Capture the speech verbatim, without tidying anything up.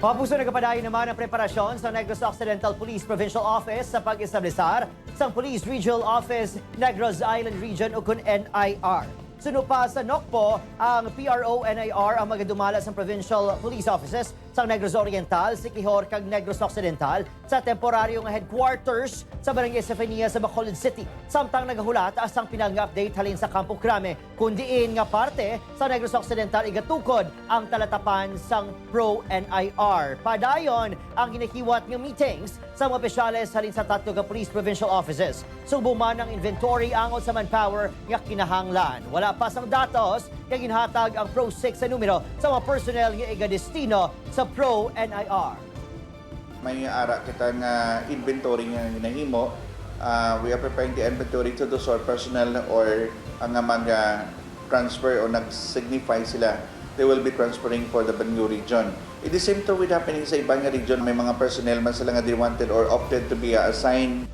Mga puso, nagapadayon naman ang preparasyon sa Negros Occidental Police Provincial Office sa pag-establisar sang Police Regional Office Negros Island Region, ukon N I R. Suno pa sa NOCPO, ang P R O N I R ang magadumala sa provincial police offices sa Negros Oriental, Siquijor, kag Negros Occidental sa temporaryo nga headquarters sa Barangay Estefania sa Bacolod City. Samtang nagahulat sang pinal nga update halin sa Campo Crame, kun diin nga parte sa Negros Occidental igatukod ang talatapan sang Pro N I R. Padayon ang ginahiwat nga meetings sa mga opisyales halin sa tatlo ka police provincial offices. Subo man ang inventory angot sa manpower nga kinahanglan. Wala pa sang datos nga ginhatag ang Pro six sa numero sa mga personnel nga igadestino sa Pro N I R. May ara kita nga inventory nga ginahimo. Uh, we are preparing the inventory to those who are personnel or ang nga mag-transfer o nag-signify sila, they will be transferring for the Banyo region. It is same to with happening sa iban nga region. May mga personnel man sila nga they wanted or opted to be uh, assigned.